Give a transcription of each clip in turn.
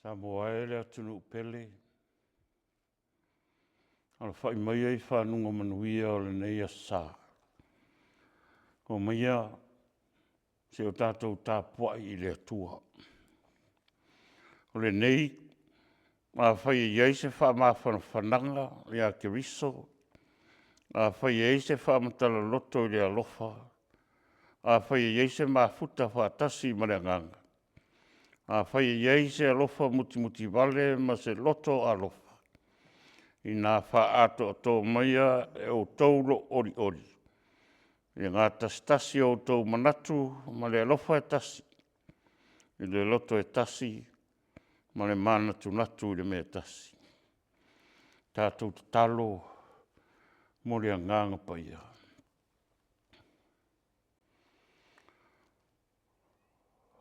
Samoa e le atunuu pele, alafai maia i faguga manuia o lenei Aso Sa. Omaia se i o tatou tapuai i le Atua. O lenei, afai e i ai se faamafanafanaga ia Keriso, afai e i ai se faamatalaloto i le alofa, afai e i ai se mafuta faatasi ma le Agaga, afai e i ai se alofa mutimutivale ma se loto alofa, ina faaatoatoa maia e outou lou olioli i le gatasitasi o outou manatu ma le alofa e tasi, i le loto e tasi ma le manatunatu i le mea e tasi. Tatou tatalo mo le Agaga Paia.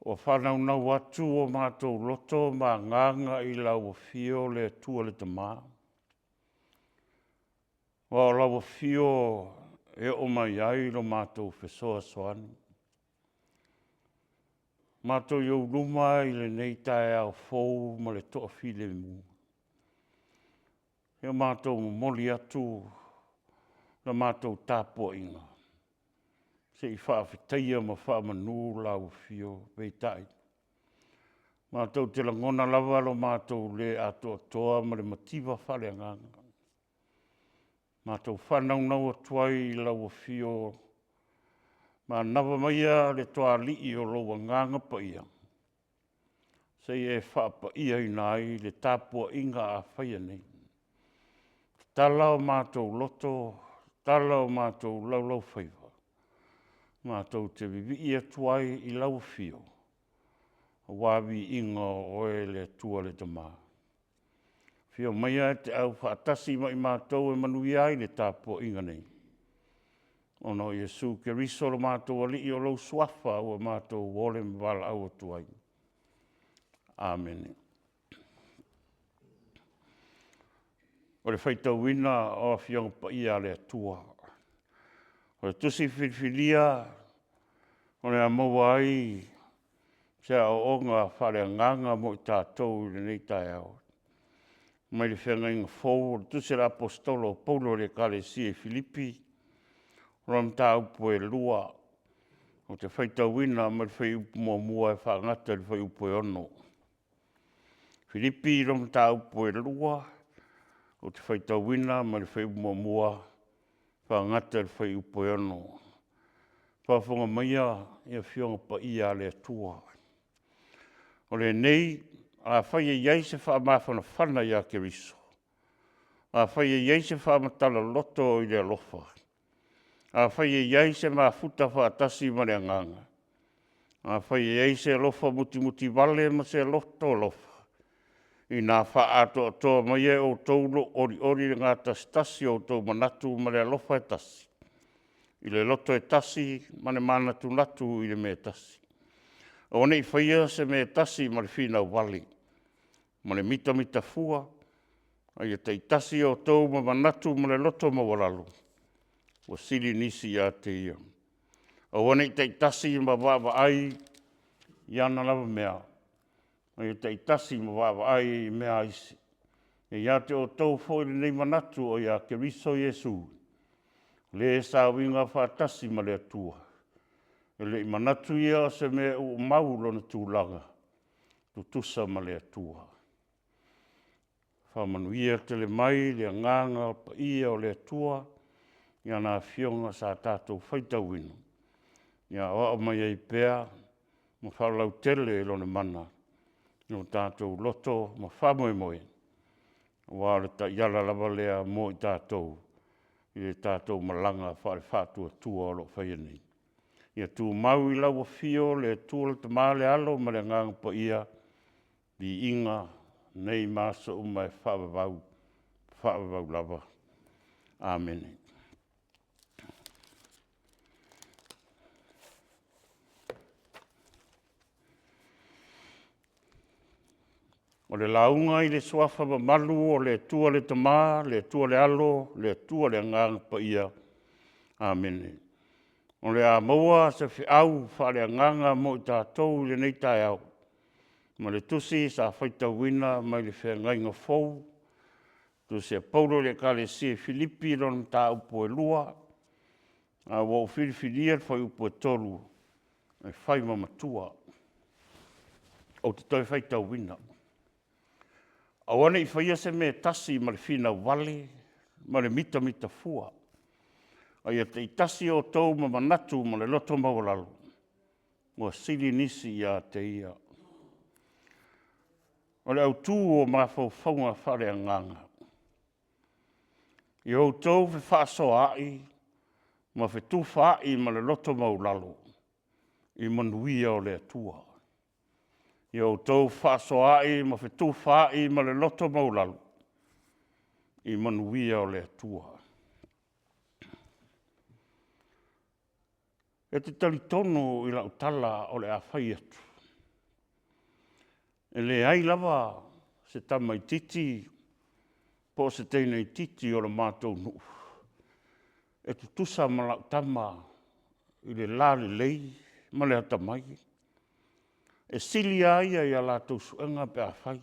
Ua faanaunau atu o matou loto ma agaga i lau Afio le Atua le Tama, aua o lau Afio e oo mai ai lo matou fesoasoani. Matou i ou luma i lenei taeao fou ma le toafilemu, ia matou momoli atu la matou tapuaiga se i faafetaia ma faamanu lau Afio. Peitai, matou te lagona lava lo matou le atoatoa ma le mativa faaleagaga. Matou te faanaunau atu ai i lau Afio, manava maia le Toalii o lou Agaga Paia se i e faapaiaina ai le tapuaiga a faia nei. Tatala o matou loto, tatala o matou laulaufaiva matou te vivii atu ai i lau Afio aua viiga o Oe le Atua le Tama. Afio maia e te aufaatasi ma i matou e manuia ai le tapuaiga nei, ona o Iesu Keriso lo matou Alii, o lou Suafa ua matou ole ma valaau atu ai. Amene. O le faitauina o Afioga Paia a le Atua. O le Tusi Filifilia o le a maua ai se aoaoga faaleagaga mo i tatou i lenei taeao mai le Feagaiga Fou, o le Tusi a le Aposetolo o Paulo i le Ekalesia i Filipi, lona mataupu e 2, ou te faitauina mai le fuaiupu 1 e faagata i le fuaiupu e 6. Filipi lona mataupu e 2, ou te faitauina mai le fuaiupu 1 e faagata i le fuaiupu e 6. Faafofoga maia i Afioga Paia a le Atua. O lenei, afai e i ai se faamafanafana ia Keriso, afai e i ai se faamatalaloto i le alofa, afai e i ai se mafuta faatasi ma le Agaga, afai e i ai se alofa mutimutivale ma se loto alofa, ina faaatoatoa maia e outou lou olioli i le gatasitasi o outou manatu ma le alofa e tasi, i le loto e tasi ma le manatunatu i le mea e tasi. Aua ne i faia se mea e tasi ma le finau vale ma le mitamitafua, a ia taitasi outou ma manatu ma le loto maualalo ua sili nisi ia te ia. Aua ne i taitasi ma vaavaai i ana lava mea, a ia taitasi ma vaavaai i mea a isi. Ia ia te outou foi lenei manatu o ia Keriso Iesu, o Le sa uiga faatasi ma le Atua, e le i manatu Ia o se mea e uumau lona tulaga tutusa ma le Atua. Faamanuia tele mai le Agaga Paia o le Atua i ana Afioga sa tatou faitauina, ia aoao mai ai pea ma faalautele e Lona mana lo tatou loto ma faamoemoe, aua o le taiala lava lea mo i tatou i le tatou malaga faale-faatuatua o lo o faia nei. Ia tumau i lau Afio le Atua le Tama le Alo ma le Agaga Paia, viiga nei ma aso uma e faavavau, faavavau lava. Amene. O le lauga i le Suafa mamalu o le Atua le Tama, le Atua le Alo, le Atua le Agaga Paia. Amene. O le a maua se feau faaleagaga mo i tatou i lenei taeao. Ma le tusi sa faitauina mai le Feagaiga Fou, tusi a Paulo i le Ekalesia i Filipi lona mataupu e 2, a ua ou filifilia le fuaiupu e 3 e fai ma matua. Ou te toe faitauina. Aua ne i faia se mea e tasi ma le finau vale ma le mitamitafua, a ia taitasi outou ma manatu ma le loto maualalo, ua sili nisi ia te ia. O le autu o mafaufauga faaleagaga, ia outou fefaasoaai ma fetufaai ma le loto maualalo i manuia o le Atua. Ia outou fefaasoaai ma fetufaai ma le loto maualalo i manuia o le Atua. E te talitonu i lau tala o le a fai atu, e leai lava se tamaitiiti po o se teine itiiti o le matou nuu e tutusa ma lau tama i le lalelei ma le atamai. E sili lava ia i a latou suega pe afai.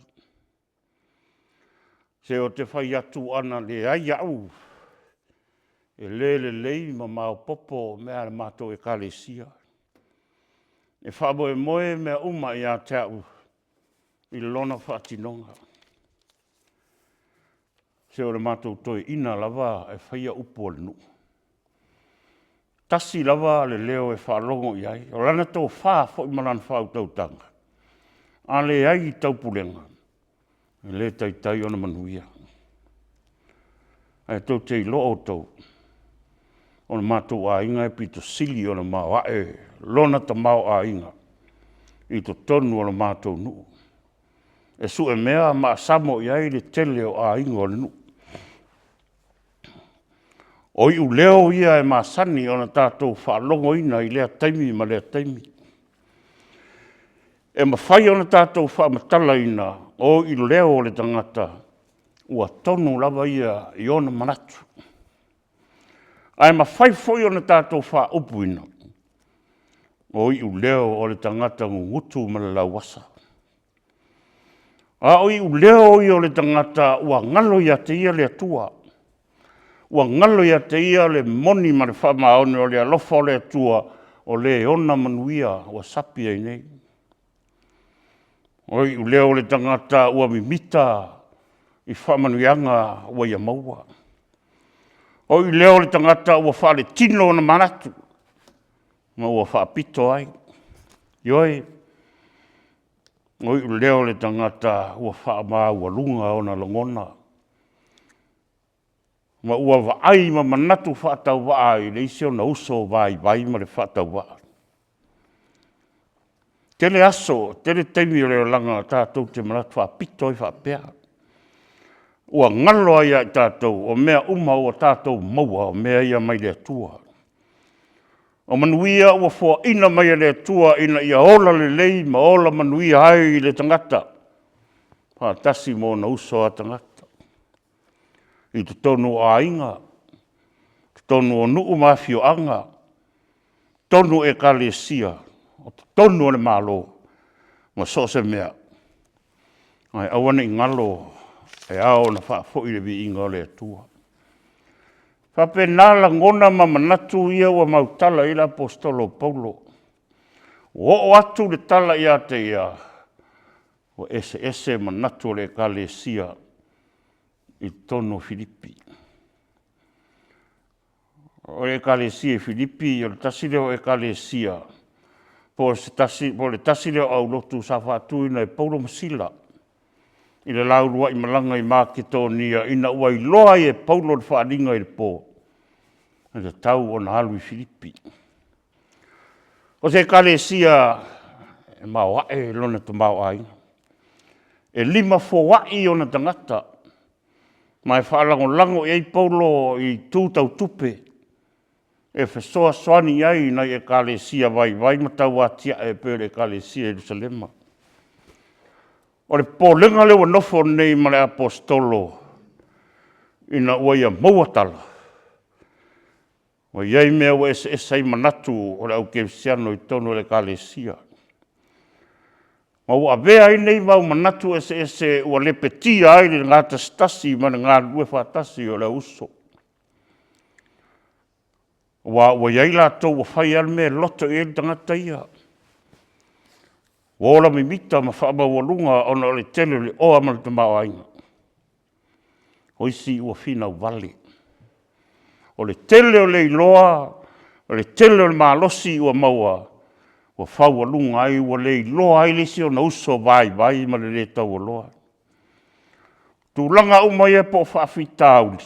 Se ou te fai atu ana leai au, e le lelei ma maopoopo mea a le matou Ekalesia. E faamoemoe mea uma ia te au i lona faatinoga. Se o le matou toeaina lava e faia upu a le nuu, e tasi lava le leo e faalogo i ai, o lana tofa foi ma lana faautautaga, a leai ni taupulega, e le taitai ona manuia. Ae tou te iloa outou, o le matou aiga e pito sili ona maoae lona tamaoaiga i totonu o le matou nuu. E suemea ma asamo i ai le tele o aiga o le nuu. O iuleo ia e masani ona tatou faalogoina i lea taimi ma lea taimi. E mafai ona tatou faamatalaina, o iuleo o le tagata ua tonu lava ia i ona manatu. Ae mafai foi ona tatou faaupuina, o iuleo o le tagata gugutu ma le lauasa. A o iuleo ia o le tagata ua galo ia te ia le Atua, ua galo ia te ia le moni ma le faamaoni o le alofa o le Atua, o le ona manuia ua sapi ai nei. O iuleo o le tagata ua mimita i faamanuiaga ua ia maua. O iuleo o le tagata ua faaletino ona manatu ma ua faapito ai. Ioe, o iuleo o le tagata ua faamaualuga ona lagona ma ua vaai ma manatu faatauvaa i le isi ona uso vaivai ma le faatauvaa. E tele aso, e tele taimi o le olaga tatou te manatu faapito ai faapea, ua galo ai ia i tatou o mea uma ua tatou maua, o mea ia mai le Atua. O manuia ua foaina mai e le Atua ina ia ola lelei ma ola manuia ai le tagata faatasi ma ona uso a tagata i totonu o aiga, totonu o nuu ma afioaga, totonu o Ekalesia, o totonu o le Malo ma so o se mea. Ae aua ne i galo, e ao ona faafoi le viiga o le Atua. E faapena lagona ma manatu ia ua mautala i ai le aposetolo o Paulo. Ua oo atu le tala ia te ia, ua eseese manatu o le Ekalesia i totonu o Filipi. O le Ekalesia i Filipi o le tasi lea o Ekalesia po o le tasi lea o aulotu sa faatuina e Paulo ma Sila i le la uluai malaga i Maketonia ina ua iloa ai e Paulo i le faaaliga i le po, e tatau ona alu i Filipi. O se Ekalesia e maoae lona tamaoaiga, e limafoai ona tagata, ma e faalagolago i ai Paulo i itu tau tupe e fesoasoani i ai i nai Ekalesia vaivai ma tauatiae pei o le Ekalesia i Ierusalema. O le popolega lea ua nofo nei ma le aposetolo ina ua ia maua tala ua i ai mea ua eseese ai manatu o le au kerisiano i totonu o le Ekalesia. Ma ua avea ai nei mau manatu eseese ua lepetia ai le gatasitasi ma le galulue faatasi o le auuso. Aua ua i ai latou ua fai lava le mea e loto i ai le tagata ia, ua ola mimita ma faamaualuga ona o le tele o le oa ma le tamaoaiga. O isi ua finau vale, o le tele o le iloa, o le tele o le malosi ua maua, ua faualuga ai, ua le iloa ai le isi ona uso vaivai ma le le taualoa. O tulaga uma ia po o faafitauli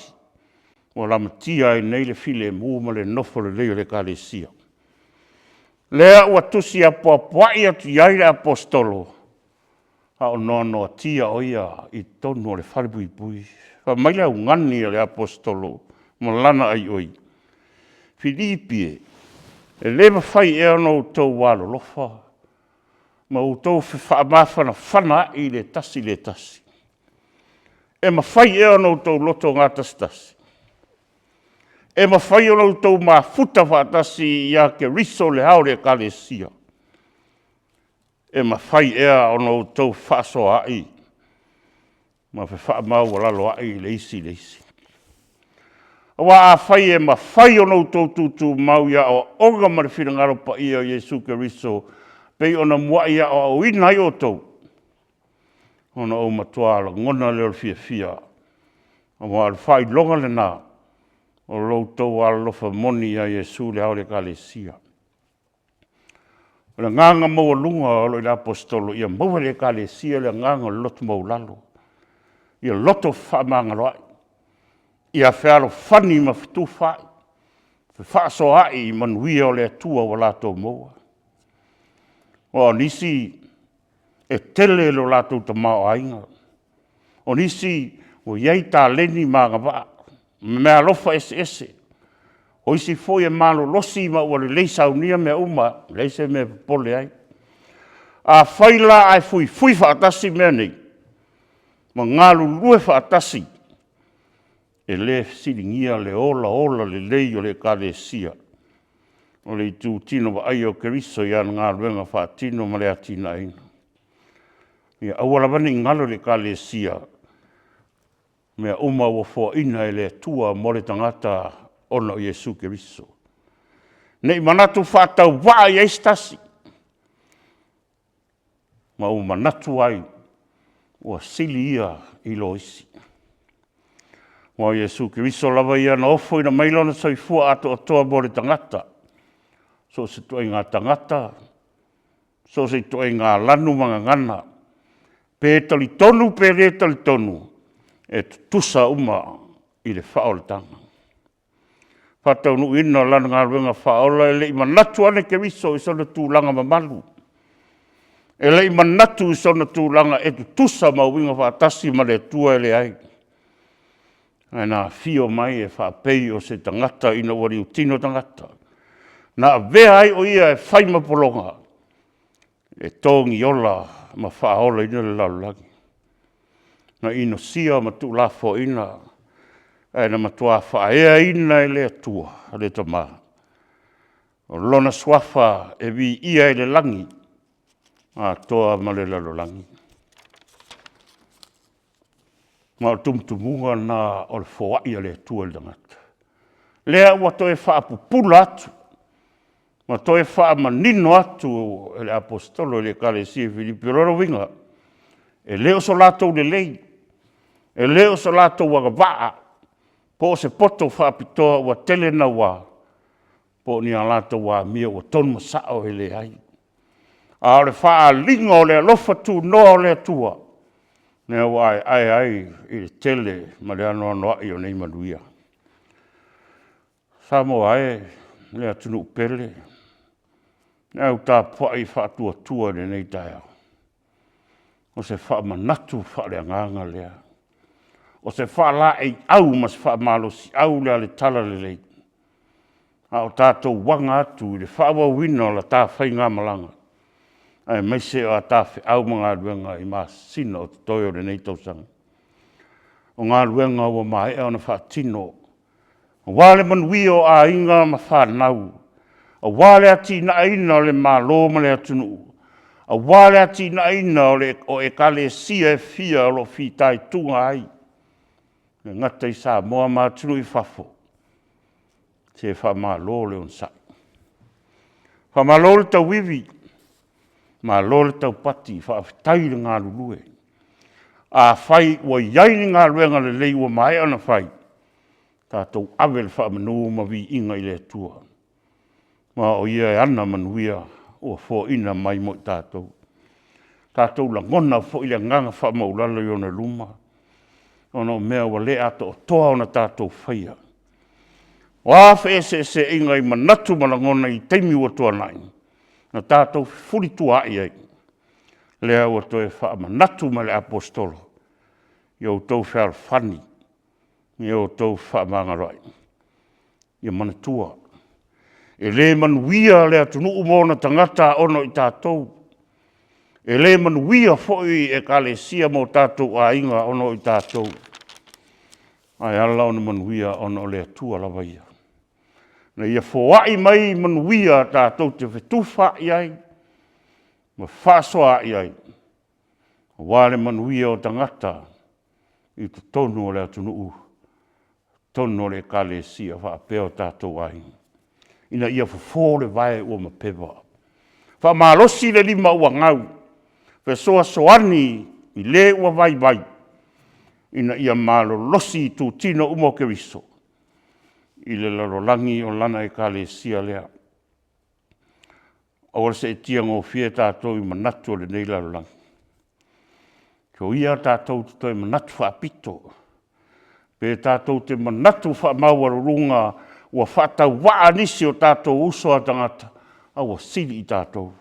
ua lamatia ai nei le filemu ma le nofo lelei o le Ekalesia. Lea ua tusi apoapoai atu i ai le Aposetolo a o noanoatia o ia i totonu o le falepuipui. Fai mai le augani a le Aposetolo ma lana aioi, “Filipi e, e le mafai ea ona outou alolofa ma outou fefaamafanafanaai le tasi i le tasi? E mafai ea ona outou loto gatasitasi? E mafai ona outou mafuta faatasi ia Keriso le Ao o le Ekalesia? E mafai ea ona outou fefaasoaai ma fefaamaualaloai le isi i le isi? Aua afai e mafai ona outou tutumau i aoaoga ma le finagalo paia o Iesu Keriso pei ona muai aoaoina ai outou, ona ou matua lagona lea o le fiafia, aua o le faailoga lena o lo outou alolofa moni ia Iesu le Ao o le Ekalesia.” O le agaga maualuga o lo o i le Aposetolo, ia maua e le Ekalesia le agaga o le loto maualalo, ia loto fefaamagaloai, ia fealofani ma fetufaai, fefaasoaai i manuia o le Atua ua latou maua. Aua o nisi e tele lo latou tamaoaiga, o nisi ua i ai taleni ma agavaa ma meaalofa eseese, o isi foi e malolosi ma ua lelei saunia mea uma, e leai se mea e popole ai. Afai la ae fuifui faatasi mea nei ma galulue faatasi, e le fesiligia le olaola lelei o le Ekalesia, o le itutino vaaia o Keriso i ana galuega faatino ma le atinaeina. Ia aua lava ne i galo i le Ekalesia mea uma ua foaina e le Atua mo le tagata ona o Iesu Keriso. Ne i manatu faatauvaa i ai se tasi, ma ua manatu ai ua sili ia i lo isi. Aua o Iesu Keriso lava ia na ofoina mai Lona soifua atoatoa mo le tagata, so o se ituaiga tagata, so o se ituaiga lanu ma gagana, pe talitonu pe le talitonu, e tutusa uma i le faaolataga. Faataunuuina o Lana galuega faaola, e le i manatu ane Keriso i sona tulaga mamalu, e le i manatu i sona tulaga e tutusa ma auina faatasi ma le Atua, e leai. Ae na afio mai e faapei o se tagata ina ua liutino tagata, na avea ai o Ia e fai ma pologa e togiola ma faaolaina le lalolagi. Na inosia ma tuulafoaina, ae na matua faaeaina e le Atua le Tama, o Lona Suafa e viia ai i le lagi atoa ma le lalolagi. Ma o le tumutumuga lena o le foai a le Atua i le tagata, lea ua toe faapupula atu ma toe faamanino atu e le Aposetolo i le Ekalesia i Filipi. O lona uiga, e le o so latou lelei, e le o so latou agavaa, po o se poto faapitoa ua tele naua, po o ni a latou amio ua tonu ma sao, e leai. A o le faaaliga o le alofa tunoa o le Atua lea ua aeae ai i le tele ma le anoanoai o nei manuia. Samoa e, le atunuu pele, le au tapuai faatuatua i lenei taeao, o se faamanatu faaleagaga lea, o se faalaeiau ma se faamalosiau lea o le talalelei a o tatou aga atu i le faaauauina o le ta faigamalaga, aemaise o a ta feau ma galuega i masina o totoe o lenei tausaga. O galuega ua maea ona faatino aua le manuia o aiga ma fanau, aua le atinaeina o le Malo ma le atunuu. aua le atinaeina o Ekalesia e fia o lo o fitaituga ai, e le gata i Samoa ma atunuu i fafo. Se faamalo le onosai, faamalo le tauivi, malo le taupati, faafetai le galulue. Afai ua i ai ni galuega lelei ua maea ona fai, tatou ave le faamanu ma viiga i le Atua, aua o Ia e ana manuia ua foaina mai mo i tatou. Tatou lagona foi le agaga faamaualalo i ona luma ona o mea ua le atoatoa ona tatou faia. O a feeseeseaiga i manatu ma lagona i taimi ua tuanai, na tatou fefulituaai ai, lea ua toe faamanatu mai e le Aposetolo, ia outou fealofani, ia outou fefaamagaloai. Ia manatua, e le manuia le atunuu ma ona tagata ona o i tatou. E le manuia foi Ekalesia ma o tatou aiga ona o i tatou, ae ala ona manuia ona o le Atua lava Ia, ina ia foai mai manuia tatou te fetufaai ai ma fefaasoaai ai aua le manuia o tagata i totonu o le atunuu, totonu o le Ekalesia faapea o tatou aiga, ina ia fofo le vae ua mapeva, faamalosi le lima ua gau, fesoasoani i le ua vaivai, ina ia malolosi itutino uma o Keriso i le lalolagi o lana Ekalesia lea. Aua le seetia gofie tatou i manatu o lenei lalolagi. Soia tatou te toe manatu faapito, pe tatou te manatu faamaualuluga ua faatauvaa nisi o tatou uso a tagata a ua sili i tatou.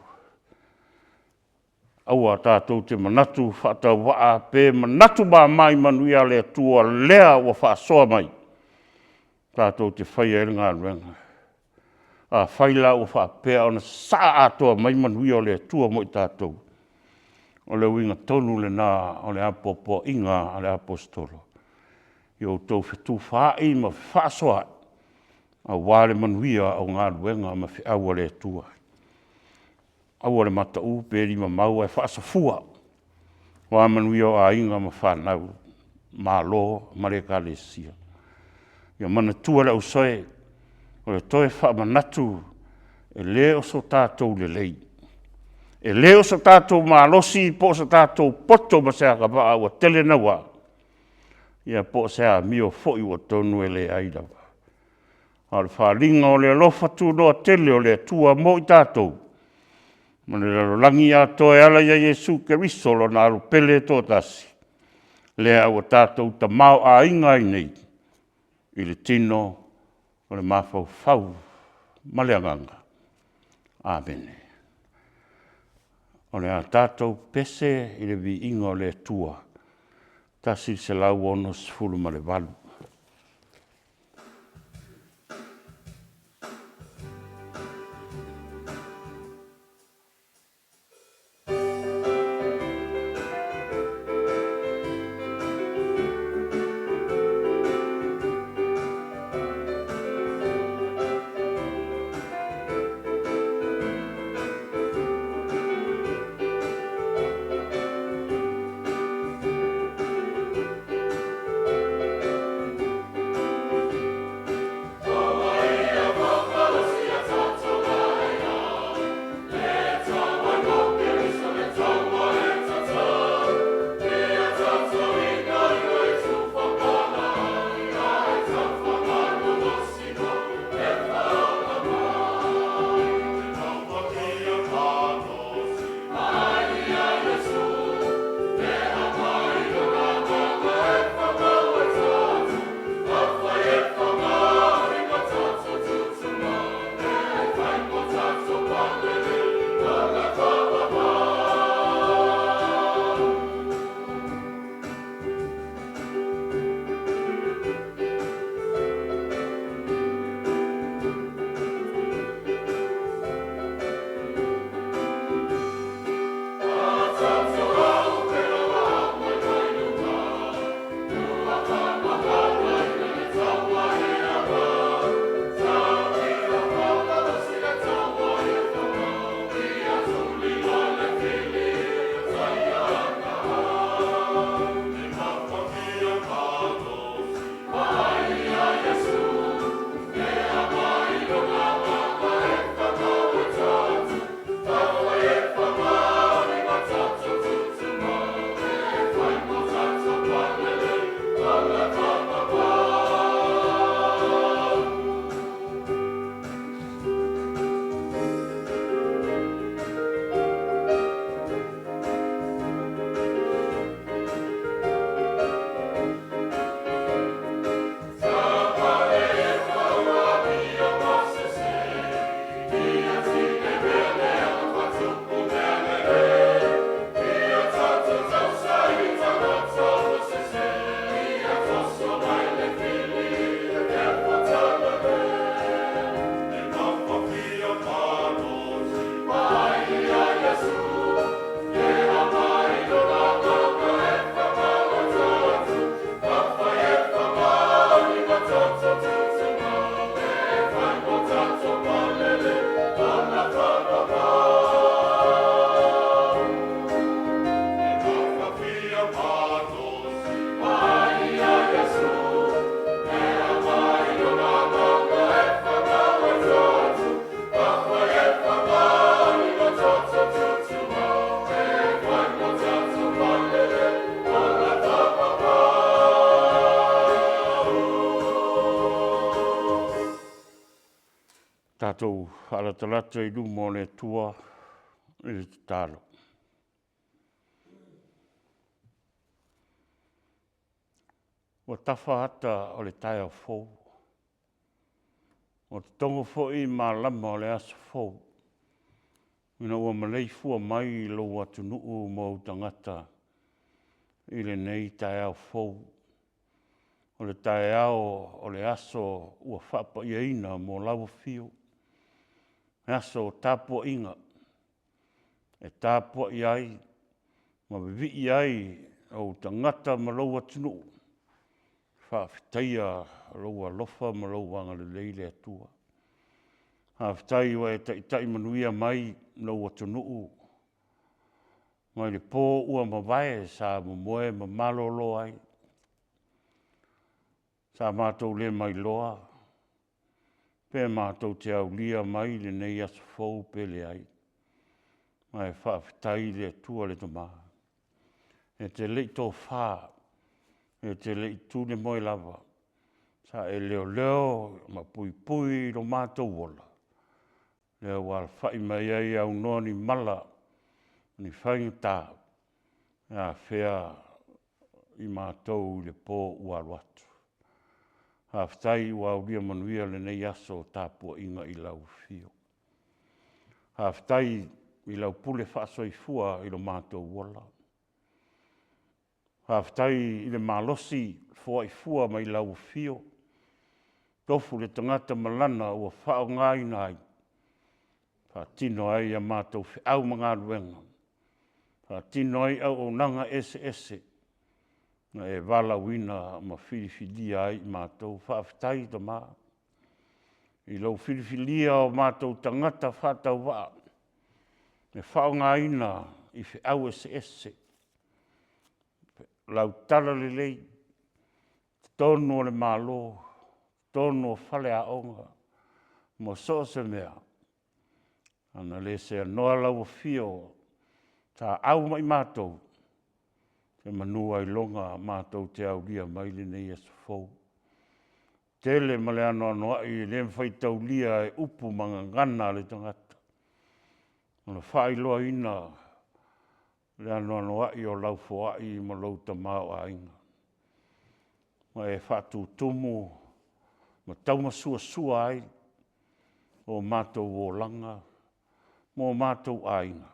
Aua tatou te manatu faatauvaa pe manatu mama i manuia a le Atua lea ua faasoa mai tatou te faia ai le galuega. Afai la ua faapea ona sasaa atoa mai manuia o le Atua mo i tatou, o le uiga tonu lena o le apoapoaiga a le Aposetolo, ia outou fetufaai ma fefaasoaai aua le manuia o galuega ma feau a le Atua. Aua le matau pe limamau ae faasafua aua manuia o aiga ma fanau, Malo ma le Ekalesia. Ia manatua le au soe, o le toe faamanatu, e le o so tatou lelei, e le o so tatou malosi po o so tatou poto ma se agavaa ua tele naua, ia po o se amio foi ua atonu e leai lava, a o le faaaliga o le alofa tunoa tele o le Atua mo i tatou ma le lalolagi atoa e ala ia Iesu Keriso Lona Alo pele e toatasi, lea ua tatou tamaoaiga ai nei i le tino, o le mafaufau ma le agaga. Amene. O le a tatou pese i le viiga o le Atua. 168. Tatou faalatalata i luma o le Atua i le tatalo. Ua tafa ata o le taeao fou, ua totogo foi malama o le aso fou ina ua maleifua mai lou atunuu ma ou tagata i lenei taeao fou, o le taeao o le aso ua faapaiaina mo lau afio, le aso o tapuaiga e tapuai ai ma vivii ai ou tagata ma lou atunuu e faafetaia lou alofa ma lou agalelei le Atua. Faafetai ua e taitai manuia mai lou atunuu mai le po ua mavae sa momoe ma malolo ai. Sa matou le mailoa pe matou te aulia mai lenei aso fou pe leai, ae faafetai i le Atua le Tama, e te le i tofa, e te le i tulemoe lava, sa e leoleo ma puipui lo matou ola, lea ua alafai mai ai e aunoa ni mala, ni faigata e afea i matou i le po ua alo atu. Faafetai ua aulia manuia lenei aso o tapuaiga i lau afio. Faafetai i lau pule faasoifua i lo matou ola. Faafetai i le malosi foai fua mai lau afio, tofu le tagata ma lana ua faaaogaina ai e faatino ai a matou feau ma galuega, faatino ai auaunaga eseese na e valaauina ma filifilia ai i matou. Faafetai Tama i lou filifilia o matou tagata faatauvaa e faaaogaina i feau eseese, lau talalelei i totonu o le Malo, totonu o faleaoga ma so o se mea. Ana le seanoa lau Afio taaau mai matou, semeamanu ailoga matou te aulia mai lenei aso fou. E tele ma le anoanoai e le mafai taulia e upu ma gagana a le tagata ona faailoaina le anoanoai o lau foai ma lou tamaoaiga. Ua e faatutumu ma taumasuasua ai o matou olaga ma o matou aiga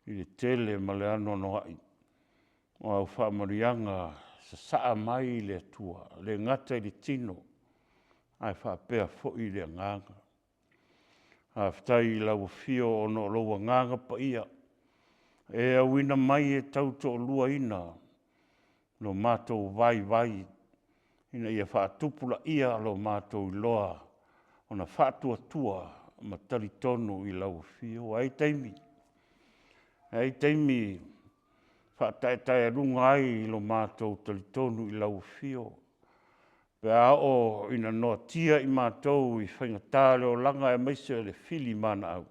i le tele ma le anoanoai o au faamanuiaga sasaa mai le Atua, e le gata i le tino ae faapea foi le agaga. Faafetai i lau Afio ona o lou Agaga Paia ua e auina mai e tautoaluaina lo matou vaivai ina ia faatupulaia lo matou iloa ona faatuatua ma talitonu i lau Afio. Ua i ai taimi, e i ai taimi faataetaealuga ai lo matou talitonu i lau Afio pe a oo ina noatia i matou i faigata o le olaga aemaise o le filimanaau,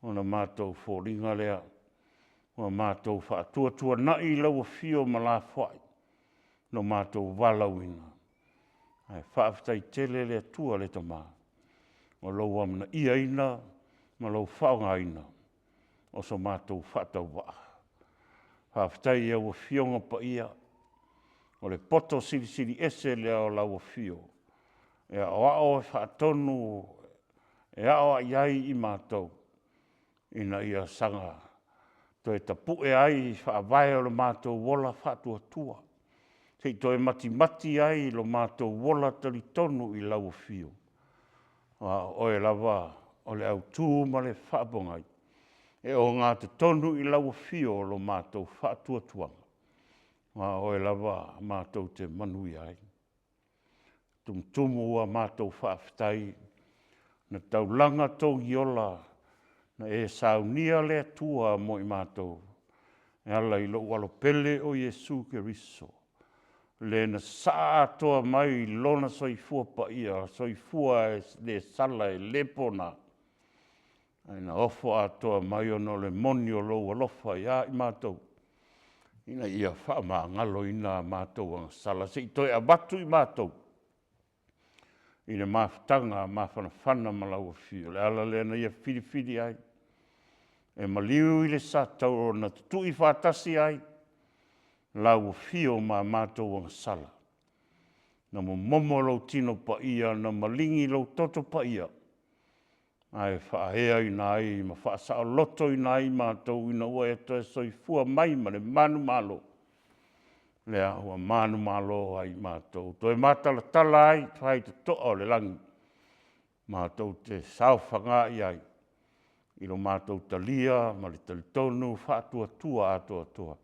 ona matou foliga lea ua matou faatuatuanai lau Afio ma lafoai lo matou valaauina. Ae faafetai tele le Atua le Tama i lou amanaiaina ma lou faaaogaina o so matou faatauvaa. Faafetai i au Afioga Paia, o le poto silisili ese lea o lau Afio e aoao e faatonu e aoai ai i matou ina ia saga toe tapue ai faavae o le matou ola faatuatua, se i toe matimati ai lo matou ola talitonu i lau Afio, aua o Oe lava o le autu ma le faapogai e ogatotonu i lau Afio lo matou faatuatuaga, aua o Oe lava matou te manuia ai. E tumutumu a matou faafetai na taulaga togiola na e saunia le Atua mo i matou e ala i lou alo pele o Iesu Keriso, Le na sasaa atoa mai Lona soifua paia, soifua e le sala e le pona, ae na ofo atoa mai ona o le moni o lou alofa ia i matou, ina ia faamagaloina a matou agasala, se i toe avatu i matou. i le mafutaga mafanafana ma lau Afio. O le ala lea na Ia filifili ai e maliu i le satauro na tutui faatasi ai lau Afio ma a matou agasala, na momomo lou Tino Paia, na maligi lou Toto Paia ae faaeaina ai ma faasaolotoina ai matou ina ua e toe soifua mai ma le manumalo, lea ua manumalo ai matou, toe matalatala ai faitotoa o le lagi matou te saofaga i ai i lo matou talia ma le talitonu faatuatua atoatoa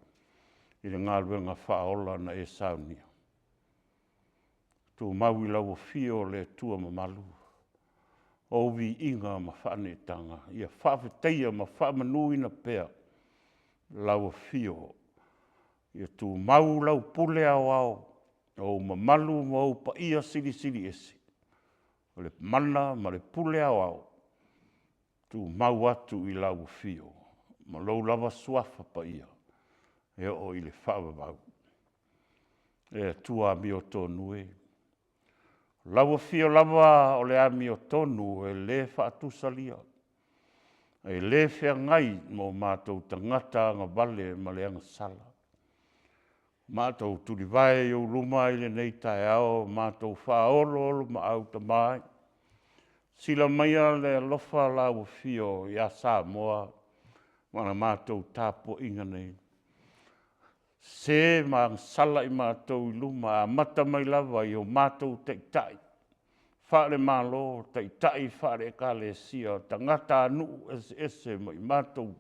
i le galuega faaola na e saunia. Tumau i lau Afio le Atua mamalu, ou viiga ma faaneetaga, ia faafetaia ma faamanuina pea lau Afio, ia tumau lau pule aoao, ou mamalu ma ou paia silisili ese, o le mana ma le pule aoao, e tumau atu i lau Afio ma lou lava Suafa Paia e oo i le faavavau. Le Atua amiotonu e, o lau Afio lava o le amiotonu e le faatusalia, e le feagai ma o matou tagata agavale ma le agasala. Matou tulivae i ou luma i lenei taeao, matou faaoloolomaau, Tama e, sila maia le alofa o lau Afio ia Samoa ma le matou tapuaiga nei. Se ma agasala i matou i luma, amata mai lava i o matou taitai faale-Malo, taitai faale-Ekalesia, o tagatanuu eseese ma i matou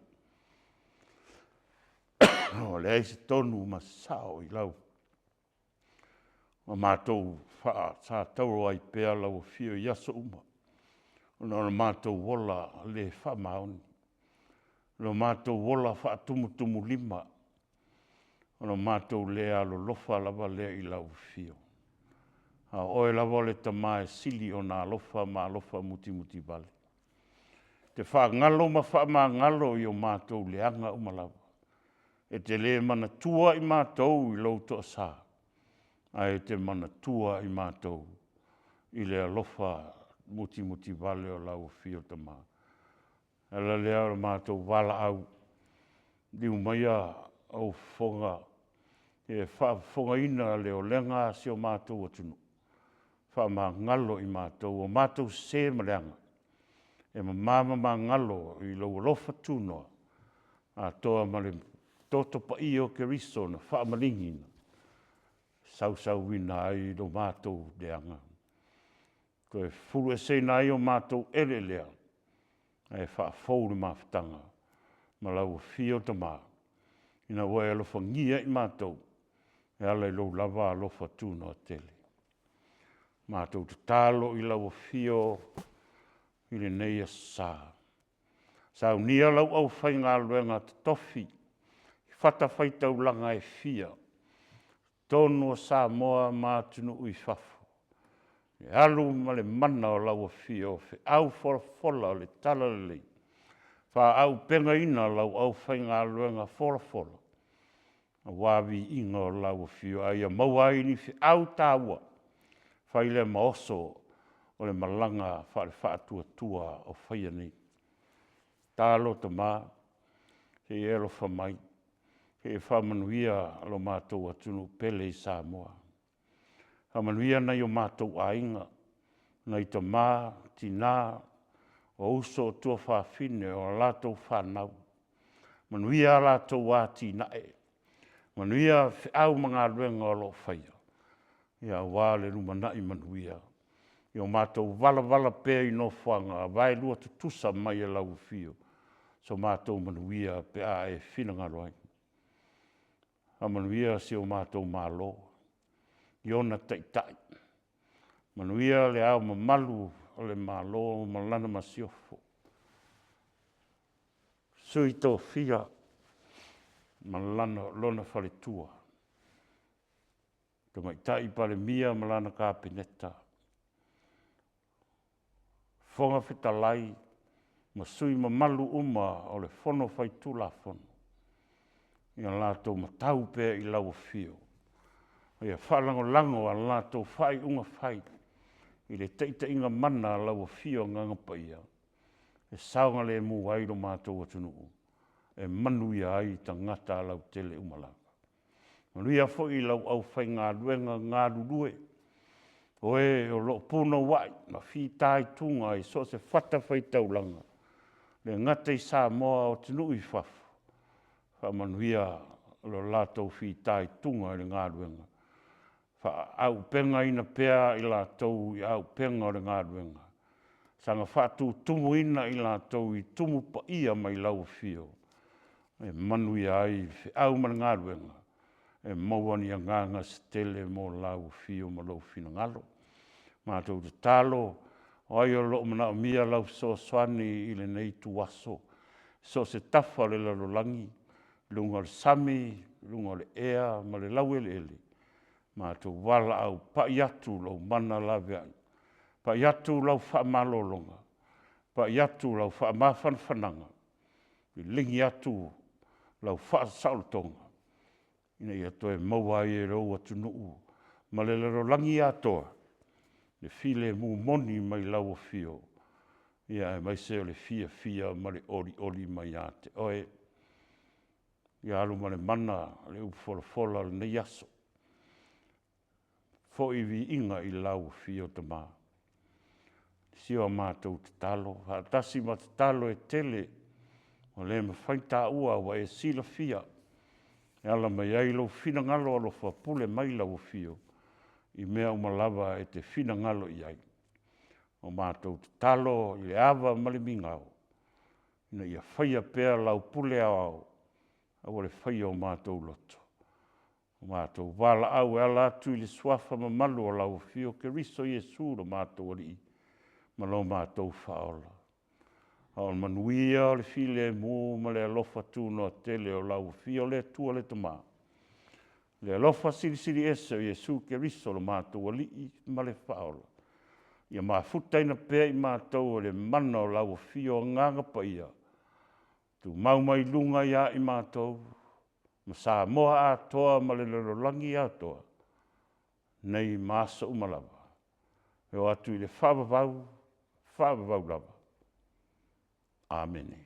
ua leai se tonu ma se sao i lau ma matou faasatauro ai pea lau Afio i aso uma, ona o le matou ola le faamaoni, lo matou ola faatumutumulima, o lo matou le alolofa lava lea i lau Afio. A o oe lava o le Tama e sili ona alofa ma alofa mutimutivale. E te faagalo ma faamagalo i o matou leaga uma lava. E te le manatua i matou i lou toasa, ae e te manatua i matou i le alofa mutimutivale o lau Afio Tama. O le ala lea o le matou valaau, liliu maia ou fofoga e faafofogaina le olega a si o matou atunuu, faamagalo i matou o matou sese ma leaga, e mama ma magalo i lou alofa tunoa atoa ma le toto paia o Keriso na faamaligiina, sausuina ai lo matou leaga, toe fufulueseina ai o matou eleelea, ae faafou le mafutaga ma lau Afio Tama, ina ua e alofagia i matou e ala i lou lava alofa tunoa tele. Matou tatalo i lau Afio i lenei aso Sa, saunia lau aufaigaluega totofi i fatafaitaulaga e fia i totonu o Samoa ma atunuu i fafo, le alu ma le mana o lau Afio, o feau folafola o le talalelei, faaauupegaina lau aufaigaluega folafola aua viiga o lau Afio, a ia maua ai ni feau taua e fai lea ma oso o le malaga faale-faatuatua o faia nei. Tatalo Tama, se i e alofa mai, se i e faamanuia lo matou atunuu pele i Samoa. Faamanuia nai o matou aiga, nai tama, tina, o uso, o tuafafine, o a latou fanau, manuia a latou atinae, manuia feau ma galuega o lo o faia, aua le lumanai manuia. Ia o matou valavala pea i nofoaga vaelua tutusa mai e lau Afio so matou manuia pe a e finagalo ai. Faamanuia si o matou Malo i ona taitai, manuia Le Ao Mamalu o le Malo ma Lana Masiofo, Sui Tofia ma lona faletua, Tamaitai Palemia ma lana Kapeneta, Fofoga Fetalai ma sui usufono mamalu uma o le Fono Faitulafono, ia latou matau pea i lau Afio, ia faalagolago a latou faaiuga fai. i le taitaiga mana a lau Afio Agaga Paia e saogalemu ai lo matou atunuu, e manuia ai tagata lautele uma lava. Manuia foi lau aufaigaluega galulue, o e o lo o punouai ma fitaituga i so o se fatafaitaulaga, e le gata i Samoa a o atunuu i fafo, faamanuia lo latou fitaituga i le galuega, faaauupegaina pea i latou i auupega o le galuega, saga faatutumuina i latou i tumu paia mai lau Afio e manuia ai le feau ma le galuega, e maua ni agaga se tele mo lau Afio ma lou finagalo. Matou tatalo, o ai o lo o manaomia lau fesoasoani i lenei ituaso i so o se tafa o le lalolagi, luga o le sami, luga o le ea ma le laueleele, matou valaau, pai atu lou mana laveai, pai atu lau faamalologa, pai atu lau faamafanafanaga, liligi atu lau faasaolotoga ina ia toe maua ai e lou atunuu ma le lalolagi atoa le filemu moni mai lau Afio, aemaise o le fiafia ma le olioli mai ia te Oe. Ia alu ma le mana le upu folafola o lenei aso, foi le viiga i lau Afio Tama. Si a matou tatalo faatasi ma tatalo e tele ua le mafai ona taua ua e silafia e ala mai ai lou finagalo alofa, pule mai lau Afio i mea uma lava e te finagalo i ai. O matou tatalo i le ava ma le migao ina ia faia pea lau pule aoao, aua le faia o matou loto, matou valaau e ala atu i le suafa mamalu o lau Afio Keriso Iesu lo matou Alii ma lo matou Faaola. A o le manuia o le filemu ma le alofa tunoa tele o lau Afio le Atua le Tama, le alofa Silisili Ese o Iesu Keriso lo matou Alii ma le Faaola, ia mafutaina pea i matou e le mana o lau Afio Agaga Paia, tumau mai luga ia i matou ma Samoa atoa ma le lalolagi atoa, nei ma aso uma lava, e oo atu i le faavavau, faavavau lava. Amene.